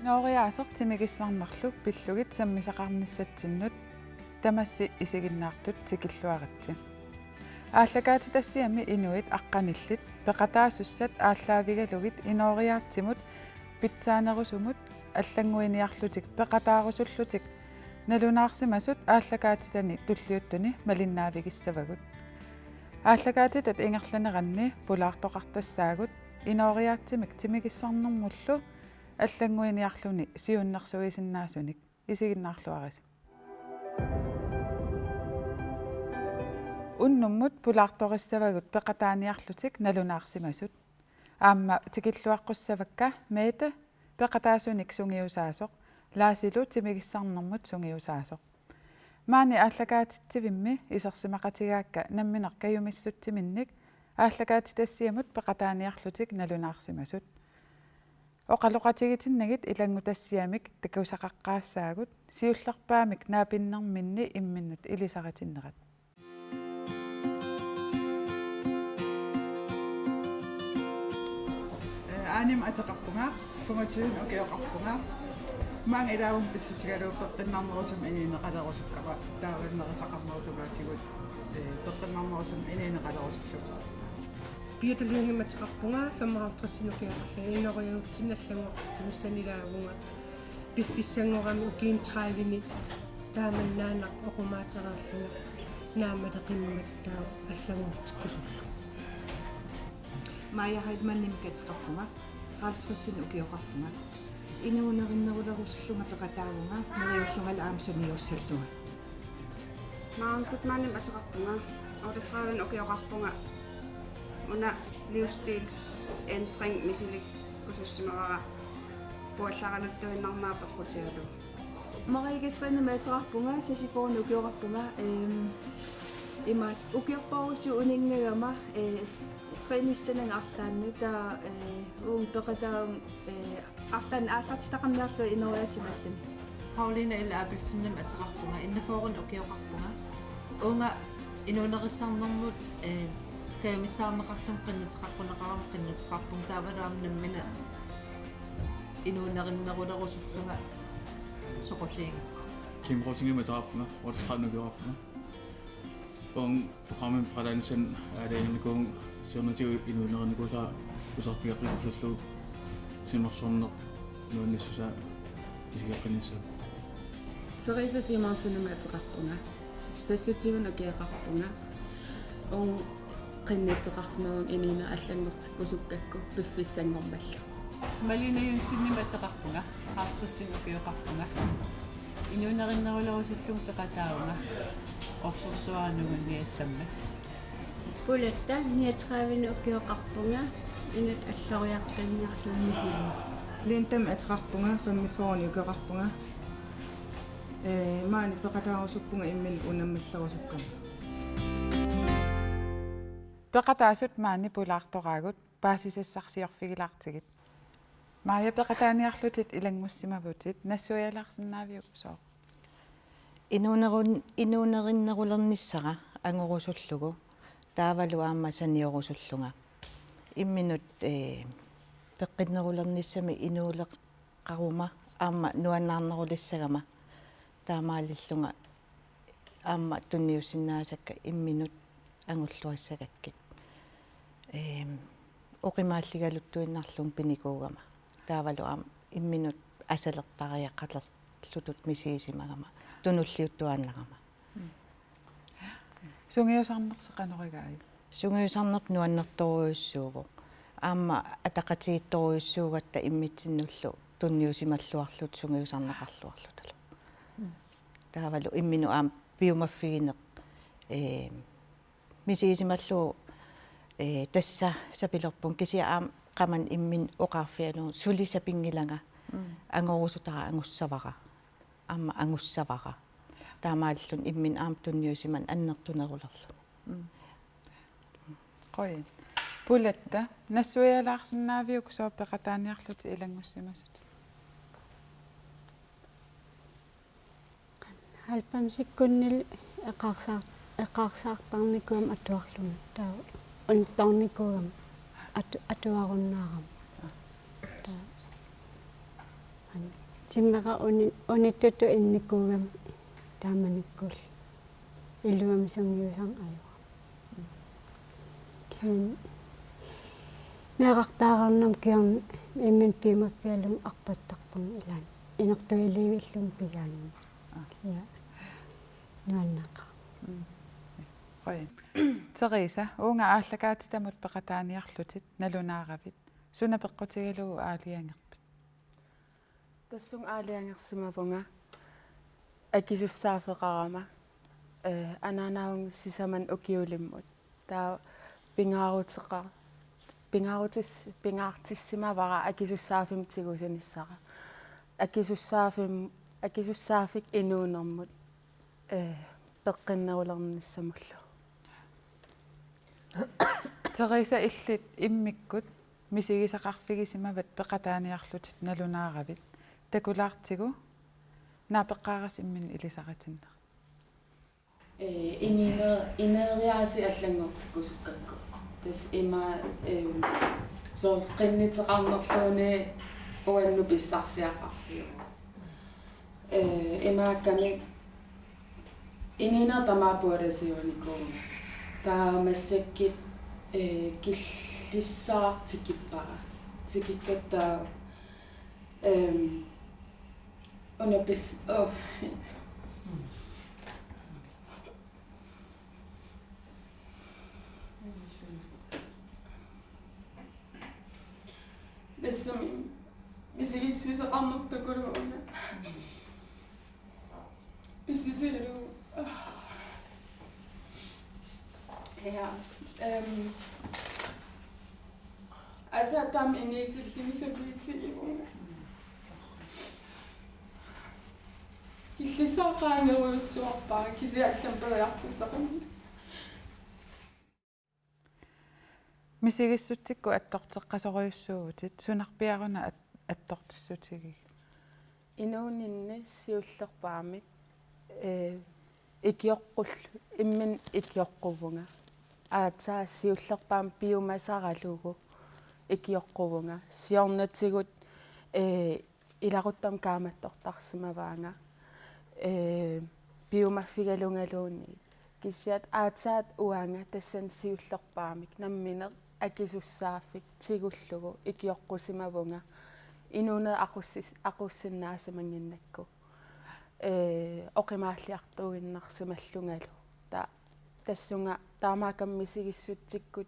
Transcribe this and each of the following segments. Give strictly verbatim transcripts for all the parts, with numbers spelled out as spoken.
Inooriaaseq timigissarnerlu pillugit sammisaqarnissatsinnut tamassi isiginnaartut tikilluaritsi. Aallakaatitassiami inuit aqqanillit peqataasussat aallaavigalugit inooriaatsimut pitsaanerusumut allannguiniarlutik peqataarusullutik nalunaarsimasut aallakaatitani tulliuttuni malinnaavigissavagut. Aallakaatitat ingerlaneranni pulaartoqartassaagut inooriaatsimik timigissarnermullu allannguiniarluni siunnersuisinnaasunik. Isiginnaarluarisi. Unnummut pulaartorissavagut peqataaniarlutik nalunaarsimasut. Aamma tikilluaqqussavakka Mette peqataasunik sungiusaasoq, Laasilu timigissarnermut sungiusaasoq. Maani aallakaatitsivimmi isersimaqatigaakka nammineq kajumissutsiminnik aallakaatitassiamut peqataaniarlutik nalunaarsimasut. Oqaloqatigitinnagit ilanngutassiamik takusaqaqqaassaagut siullerpaamik naapinnerminni imminnut ilisaritinnerat. Ee, Aanima ateqarpunga, femogtyve ukioqarpunga. Maanga ilaavunga pissutigalugu peqqinnarnerusumik inuuneqalerusukkama taava nerisaqarnerup tungaatigut, ee, peqqinnarnerusumik inuuneqalerusullugu. Birgitte Lyngep ateqarpunga, femoghalvtreds ukioqarlunga, inooriaatsinnut allanngortitsinissannut ilaavunga piffissanngorami ukiuni tredive-ni taamannaannaq oqimaatereerlunga naammatip qimmat taava allanngortikkusullugu. Maja Heilmann-imik ateqarpunga, halvtreds ukioqarpunga. Inuunerinnerulerusullunga peqataavunga, neriullungalu aamma saniussallunga. Maren Gutmannimik ateqarpunga, otteogtredive ukioqarpunga. Una livsstilsændring misilikkusussimavara puallaraluttuinnarmara peqqutigalugu. Marie Katrinemik ateqarpunga, seksogfyrre ukioqarpunga, ehm, imaattoq ukiorpassuit uninngagama, eh, træningssananga arlaannut, taava, eh, uunga peqataavunga, eh, arlaannik aallartitaqarniarlunga inooriaatsimut allani. Pauline L. Abelsenimik ateqarpunga, enogfyrre ukioqarpunga. Uunga inuunerissarnermut, eh, kajumissaarneqarlunga qinnuteqaqquneqarama qinnuteqarpunga, taavalu aamma nammineq inuunerinnerulerusullunga soqutigigakkit. Kim Rosingimik ateqarpunga, otteogtredive ukioqarpunga. Uunga programmimik peqataanissannut aalajangiinikuuvunga siornatigut inuunerinikuusara tusarfigeqqikkusullugu timersorneq nuannissusaa isigeqqinnissaanut. Theresa Simonsenimik ateqarpunga, seksogtyve ukioqarpunga. Uunga qinnuteqarsimavunga inuuneq allanngortikkusukkakku piffissanngormallugu. Malene Jensenimik ateqarpunga, halvtreds ukioqarpunga. Inuunerinnerulerusullunga peqataavunga orsorsuaq nungunniassammat. Pulatta, niogtredive ukioqarpunga, inuk alloriaqqinniarlunga misiliga. Lindamik ateqarpunga, femogfyrre ukioqarpunga. Ee, maani peqataarusuppunga imminut unammallerusukkama. Peqataasut maani pulaartoraagut paasisassarsiorfigilaartigit. Maja, peqataaniarlutit ilanngussimavutit, nassuialaarsinnaaviuk sooq? Inuunerun-, inuunerinnerulernissara angorusullugu taavalu aamma saniorusullunga. Imminut, eh, peqqinnerulernissamik inuuleqaruma aamma nuannaarnerulissagama taamaalillunga aamma tunniussinnaasakka imminut angulluassagakkit. Ehm, oqimaalligaluttuinnarlunga pinikuugama. Taavalu aamma imminut asalertariaqalerlutut misigisimagama. Tunulliuttuaannarama. Mm. Sungiusarnersi qanoq igaajuk? Sungiusarneq nuannertorujussuuvoq. Aamma ataqatigiittorujussuugatta immitsinnullu tunniusimalluarluta sungiusarneqarluarlutalu. Mm. Taavalu imminut aamma piumaffigineq, ee, misigisimallugu, ee, tassa sapilerpunga kisianni aamma qamani imminut oqarfigalugu suli sapinngilanga. Mm. Angorusutara angussavara. Aamma angussavara. Taamaalilluni imminut aamma tunniusimaneq annertunerulerluni. Mm. Qujan. Pulatta, nassuialaarsinnaaviuk sooq peqataaniarlutit ilanngussimasut? Halvfemsikkunnilu eqaarsaar-, eqaarsaartarnikuugama atuarlunga. Taava unittornikuugama atu-, atuarunnaarama. Taava Timmeqarneq uni-, unittutut innikuugami taamanikkut iluamik sungiusarneq ajorami. Kisianni meerartaarnermut kingorna imminut piumaffigalugit arpattarpunga ilaanni. Inertuiliivillunga pigaanni. Ja. Nuanneqaaq. Mm. Qujan. Teresa, uunga aallakaatitamut peqataaniarlutit nalunaaravit. Suna peqqutigalugu aalajangerpit? Tassunga aalajangersimavunga akisussaaffeqarama, eh, anaanaavunga sisamani ukiulimmut. Taava pingaaruteqa-, pingaarutis-, pingaartissimavara akisussaaffimmik tigusinissara. Akisussaaffim-, akisussaaffik inuunermut, eh, peqqinnerulernissamullu. Teresa, illit immikkut misigisaqarfigisimavat peqataaniarlutit nalunaaravit. Takulaartigu naapeqqaarassi imminut ilisaritinnerit. Ee, ineer-, ineeriaaseq allanngortikkusukkakku. Tassa ima, em, soorlu qinnuteqarnerluunniit uannut pissarsiaqarfiuvoq. Ee, imaakkami inuuneq tamaat pualasiuunikuuvunga. Taava massakkut, ee, killissaaq tikippara. Tikikkatta, em, una pis-, oh. Tassami misigissuseqarnertut takuluuna. Pissutigalugu. Ja. Em, aatsaat taama inuutillugu sapiitsigivunga. Killissaaq qaangerujussuarpara kisianni allamik periarfissaqarami. Misigissutsikkut attorteqqasorujussuuvutit, sunarpiaruna at-, attortissutigigit? Inuuninni siullerpaamik, ee, ikioqqul-, imminut ikioqquvunga. Aatsaat siullerpaamik piumasaralugu ikioqquvunga. Siornatigut, ee, ilaquttamut kaammattortarsimavaanga, ee, piumaffigalugaluunniit. Kisianni aatsaat uanga tassani siullerpaamik nammineq akisussaaffik tigullugu ikioqqusimavunga inuuneq aqussis-, aqussinnaasimanginnakku. Ee, oqimaalliartuinnarsimallungalu. Ta-, tassunga taamaakkami misigissutsikkut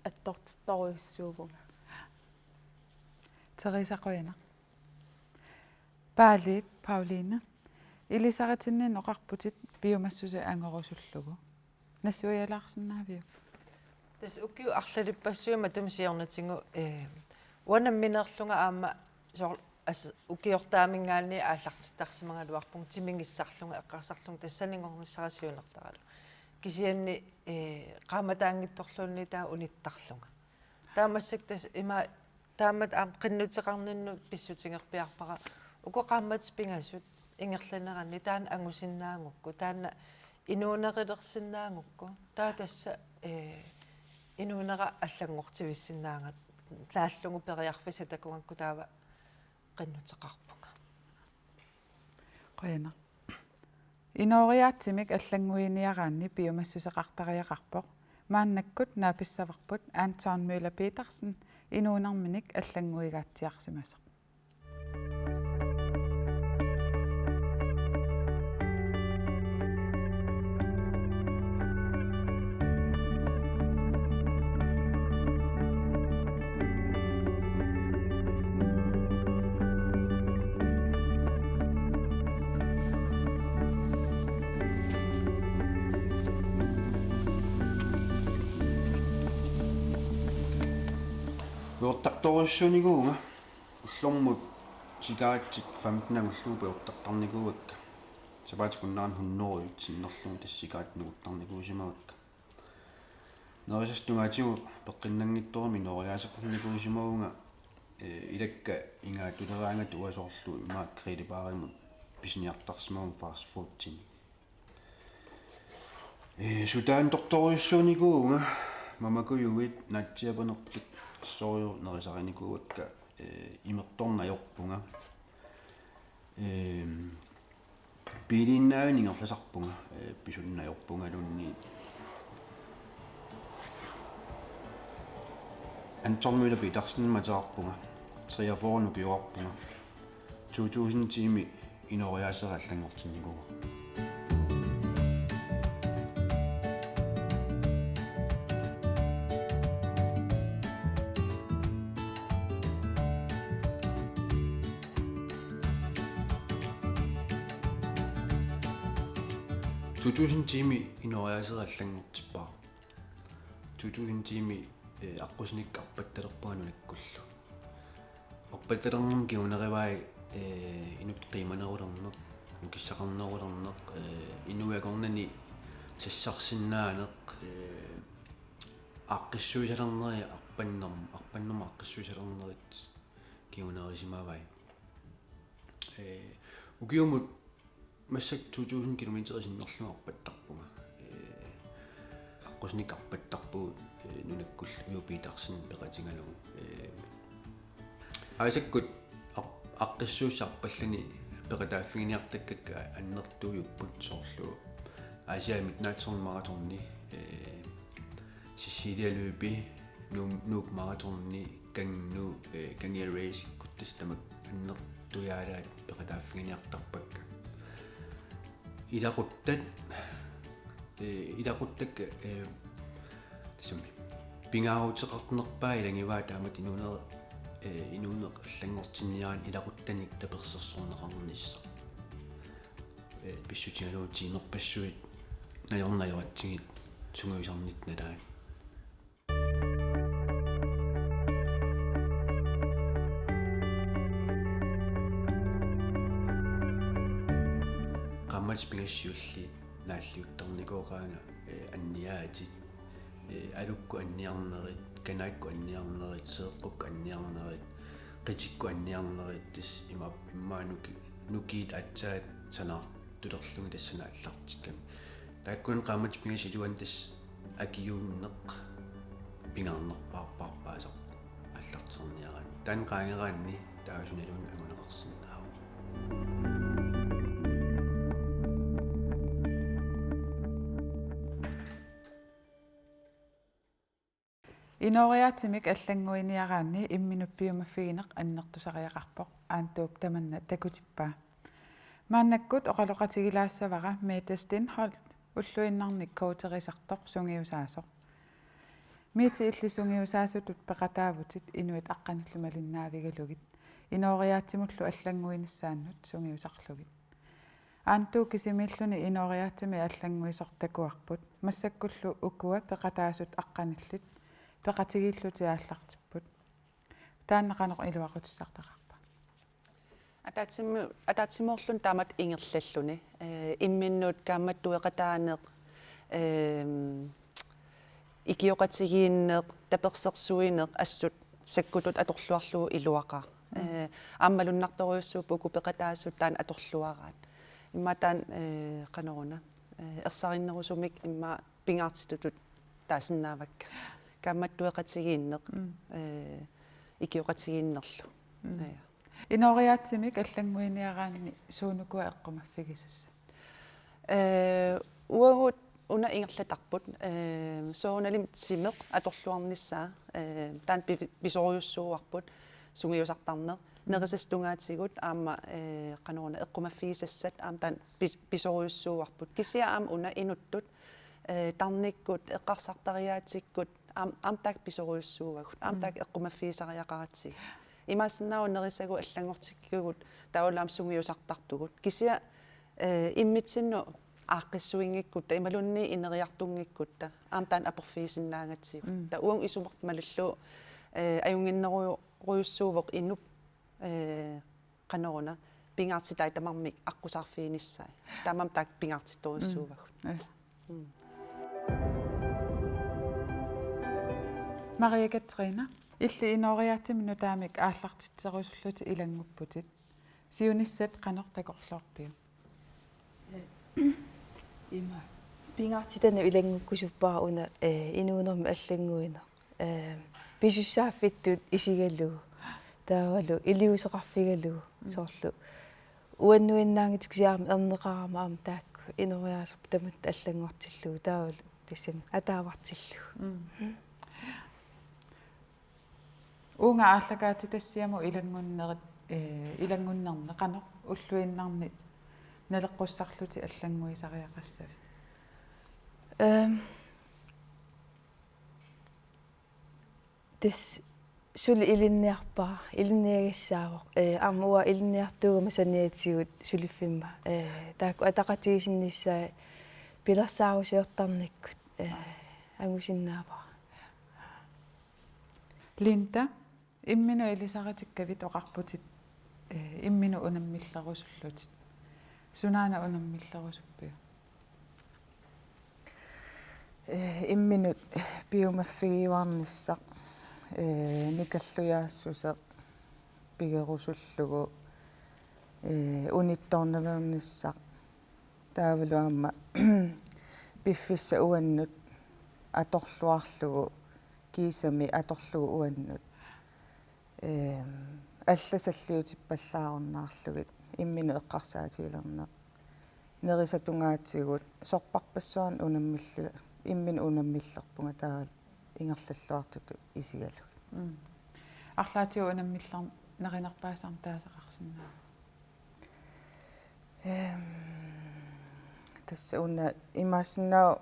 attortittorujussuuvunga. Teresa, qujanaq. Paaliit, Pauline, ilisaritinninneq oqarputit piumassuseq angorusullugu. Nassuialaarsinnaaviuk? Tassa ukiut arlalippassuit matuma siornatigut, ee, uanga nammineerlunga aamma soorlu as-, ukiortaaminngaanniit aallartittarsimagaluarpunga timigissarlunga eqqarsarlunga tassaninngornissara siunertaralugu. Kisianni, ee, qaammataanngitsorluunniit taava unittarlunga. Taava massakkut tassa ima taamatut aamma qinnuteqarninnut pissutigerpiarpara. Uku qaammatit pingasut ingerlaneranni taanna angusinnaagukku, taanna inuunerilersinnaagukku. Taava tassa, ee, inuunera allanngortivissinnaagakku, naallugu periarfissaq takugakku taava qinnuteqarpunga. Qujanaq. Inooriaatsimik allannguiniaraanni piumassuseqartariaqarpoq. Maannakkut naapissavarput Anton Møller Petersen inuunerminik allannguigaatsiarsimasoq. Peortartorujussuunikuuvunga, ullormut cigarettit femten angullugu peortartarnikuuakka. Sapaatip-akunnera hunnorujut sinnerlugu tassa cigarettit nukuttarnikuusimavakka. Nerisassat tungaatigut peqqinnanngitsorujussuarmik inooriaaseqarnikuusimavunga, ee, ilakka ingaatuleraangat uanga soorlu immaqa grillbarimut pisiniartarsimavunga fast foodinik. Ee, sutaantortorujussuunikuuvunga, mamakujuit naatsiapanertut assorujussuaq nerisarinikuuakka, ee, imertorneq ajorpunga. Ehm, biiliinnaanngorlasarpunga, eh, pisunnaajorpungaluunniit. Anton Møller Petersenimik ateqarpunga, treogfyrre ukioqarpunga, to tusind tiimi inooriaaseq allanngortinnikuuara. To tusind tiimi inooriaaseq allanngortippara. To tusind tiimi, eh, aqqusinik arpattalerpunga nunakkullu. Arpattalernermi kingunerivai, eh, inuk qiimanerulerneq, nukissaqarnerulerneq, eh, inuit akornanni sassarsinnaaneq, eh, aaqqissuisalerneri arpannerm-, arpannermut aaqqissuisalernerit kingunerisimavai. Eh, ukiumut massakkut to tusind kilometer sinnerlugu arpattarpunga. Eh, aqqusinik arpattarpugut, eh, nunakkullu Uju Petersen peqatigalugu. Eh, aasakkut aq-, aaqqissuussat arpallani peqataaffiginiartakkakka annertuujupput, soorlu Aasiaat Midnatsherrip maratoni, eh, Cecilia Løbi, Nuuk, Nuuk Maratoni, Kangi-, Nuuk, eh, Kangia Race-ikkut, tassa tamakku annertujaalaat peqataaffiginiartarpakka. Ilaquttat, eh, ilaquttakka, eh, tassami pingaaruteqarnerpaat ilagivaat taamatut inuuneq, eh, inuuneq allanngortinniaraanni ilaquttanik tapersersorneqarnissaq. Eh, pissutigalugu tiimerpassuit najornajoratsigit sungiusarnitta nalaani. Qaammatit pingasut siulliit naalliuttarnikooqaanga, eh, anniaatit, eh, alukkut anniarnerit, kanaakkut anniarnerit, seeqqukkut anniarnerit, qitikkut anniarnerit, tassa ima-, immaqa nuki-, nukiit aatsaat sanaartulerlugit tassani aallartikkami. Taakkunani qaammatit pingasut iluanni tassa akiuunneq pingaarnerpaarpaasarpoq aallarterniaraanni. Taanna qaangeraanni taava sunaluunniit anguneqarsinnaavoq. Inooriaatimik allannguiniaraanni imminut piumaffigineq annertusariaqarpoq, Aannduup tamanna takutippaa. Maannakkut oqaloqatigilaassavara Mette Stenholt, ulluinnarni coacherisartoq sungiusaasoq. Mette, illit sungiusaasutut peqataavutit inuit aqqanillit malinnaavigalugit, inooriaatimullu allannguinissaannut sungiusarlugit. Aannduup kisimiilluni inooriaatimik allannguisoq takuarput, massakkullu ukua peqataasut aqqanillit peqatigiillutik aallartipput. Taanna qanoq iluaqutissartaqarpa? Ataatsimmi-, ataatsimoorluni taamatut ingerlalluni, eh, imminnut kaammattueqataaneq, ehm, ikioqatigiinneq, tapersersuineq assut sakkutut atorluarlugu iluaqaaq. Mm. Eh, aamma malunnartorujussuupput uku peqataasut taanna atorluaraat. Immaqa taanna, eh, qanoruna, eh, ersarinnerusumik immaqa pingaartitutut taasinnaavakka. Kaammattueqatigiinneq, mm, eh, ikioqatigiinnerlu. Mm. Ja. Inooriaatimik allannguiniaraanni suunukua eqqumaffigisassat? Eh, uagut una ingerlatarput, eh, soorunalimi timeq atorluarnissaa, eh, taanna pi-, pisorujussuuarput sungiusartarneq. Mm. Nerisassat tungaatigut aamma, eh, qanoruna eqqumaffigisassat aamma taanna pis-, pisorujussuuarput. Kisianni aamma una inuttut, eh, tarnikkut, eqqarsartariaatsikkut, aam-, aamma taakku pisorujussuuagut, aamma, mm, taakku eqqumaffigisariaqaratsigit. Imaassinnaavoq nerisagut allanngortikkagut taavalu aamma sungiusartartugut. Kisianni, eh, immitsinnut aaqqissuinngikkutta imaluunniit ineriartunngikkutta aamma taanna aporfigisinnaagatsigu. Mm. Taava uagut isumarput malillugu, eh, ajunnginnerujussuuvoq inup, eh, qanoruna, pingaartitai tamarmik aqqusaarfiginissai. Taamaammat taakku pingaartittorujussuuvagut. Mm. Yes. Mm. Maria Katrine, illit inooriaatimik nutaamik aallartitserusullutit ilanngupputit. Siunissat qanoq takorloorpiuk? Ima. Pingaartitanut ilanngukkusuppara una, eh, inuunermi allannguineq. Eh, pisussaaffittut isigalugu. Taavalu iliuuseqarfigalugu. Mm. Soorlu Uannuinnaanngitsoq kisianni erneqarama aamma taakku inooriaaserput tamatta allanngortillugu taavalu tassami ataavartillugu. Mm. Uunga aallakaatitassiamut ilanngunnerit, eh, ilanngunnerni qanoq ulluinnarni naleqqussarlutit allannguisariaqassavit? Ehm, tassa suli ilinniarpara, ilinniagassaavoq. Eh, aamma uanga ilinniartuugama saniatigut suliffimma. Eh, taakku ataqatigiissinnissaat pilersaarusiortarnikkut, eh, angusinnaavara. Linda, imminut ilisaritikkavit oqarputit, eh, imminut unammillerusullutit. Sunaana unammillerusuppiuk? Eh, imminut piumaffigiuarnissaq, eh, nikallujaassuseq pigerusullugu, eh, unittoornaveernissaq. Taavalu aamma piffissaq uannut atorluarlugu, kiisami atorlugu uannut. Ehm, alla salliutippallaarunnaarlugit, imminut eqqarsaatigilerneq. Nerisatungaatigut, sorpassuarnik unammilli-, imminut unammillerpunga taava ingerlalluartutut isigalugit. Mm. Arlaatigut unammillerneq nerinerpaasarneq taasaqarsinnaava? Ehm, tassa una imaassinnaavoq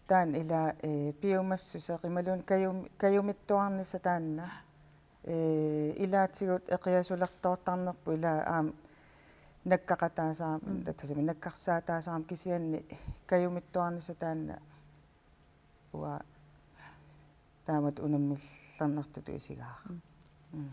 taanna ila, eh, piumassuseq imaluunniit kajum-, kajumittuarnissaq taanna. Eh, ilaatigut eqiasulertoortarnerput ila aamma nakkaqataasarami, mm, tassami nakkarsaataasarami kisianni kajumittuarnissaq taanna uanga taamatut unammillernartutut isigaara. Mm. Mm.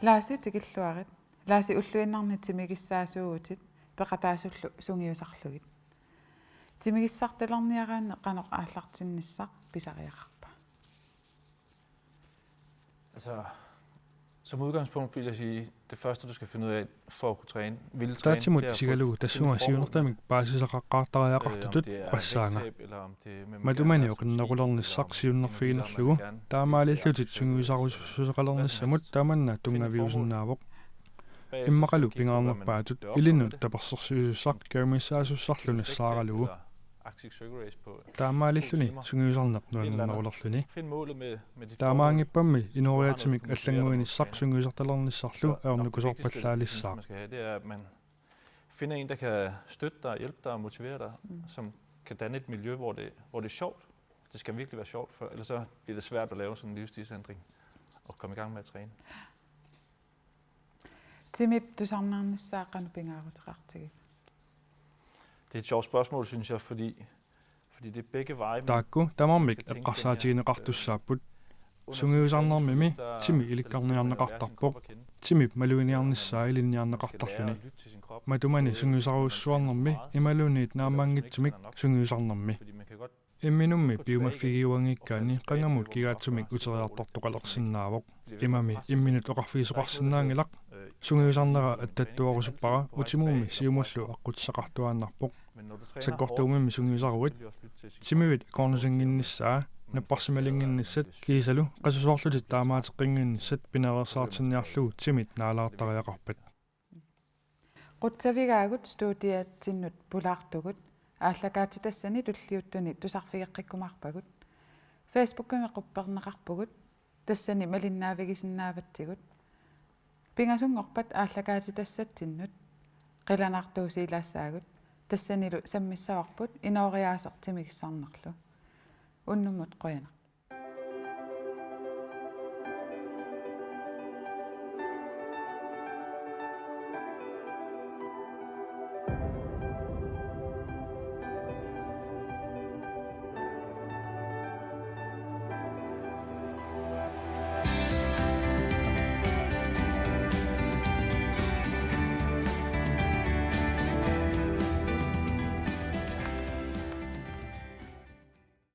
Laasi tikilluarit. Laasi ulluinnarni timigissaasuuvutit peqataasullu sungiusarlugit. Timigissartalerniaraanni qanoq aallartinnissaq pisariaqarpa? Altså, som udgangspunkt vil jeg sige, det første, du skal finde ud af for at kunne træne, ville træne, det er at få, finde formen. Taatsimut isigalugu tassunga siunertamik paasisaqaqqaartariaqartutut oqassaanga. Matumani oqinnerulernissaq siunnerfiginerlugu taamaalillutit sungiusarussuseqalernissamut tamanna tunngaviusinnaavoq. Immaqalu pingaarnerpaatut ilinnut tapersersuisussaq kajumissaasussarlu nassaaralugu. Taamaalilluni sungiusarneq nuannernerulerluni. Taamaanngippammi inooriaatimik allannguinissaq sungiusartalernissarlu ajornakusoorpallaalissaaq. Finder en, der kan støtte dig, hjælpe dig og motivere dig, mm, som kan danne et miljø, hvor det, hvor det er sjovt. Det skal virkelig være sjovt, for ellers så bliver det svært at lave sådan en livsstilsændring og komme i gang med at træne. Timip tusarnaarnissaa qanoq pingaaruteqartigiva? Det er et sjovt spørgsmål, synes jeg, fordi Taakku tamarmik eqqarsaatigineqartussaapput. Sungiusarnermimi timi ilikkarniarneqartarpoq. Timip maluginiarnissaa ilinniarneqartarluni. Matumani sungiusarujussuarnermi imaluunniit naammanngitsumik sungiusarnermi. Imminummi piumaffigiuanngikkaanni qangamut kigaatsumik uteriartortoqalersinnaavoq. Imami imminut oqarfigisoqarsinnaanngilaq. Sungiusarnera attattuarusuppara utimummi siumullu aqqutissaqartuaannarpoq. Sakkortuumimmi sungiusaruit. Timivit akornusinnginnissaa, napparsimalinnginnissat kiisalu qasusoorlutit taamaateqqinnginnissat pinaveersaartinniarlugu timit naalaartariaqarpat. Qutsavigaagut studiatsinnut pulaartugut, aallakaatitassani tulliuttuni tusarfigeqqikkumaarpagut. Facebookimi qupperneqarpugut, tassani malinnaavigisinnaavatsigut. Pingasunngorpat aallakaatitassatsinnut qilanaartuusiilaassaagut, tassanilu sammissavarput inooriaaseq timigissarnerlu. Unnummut qujanaq.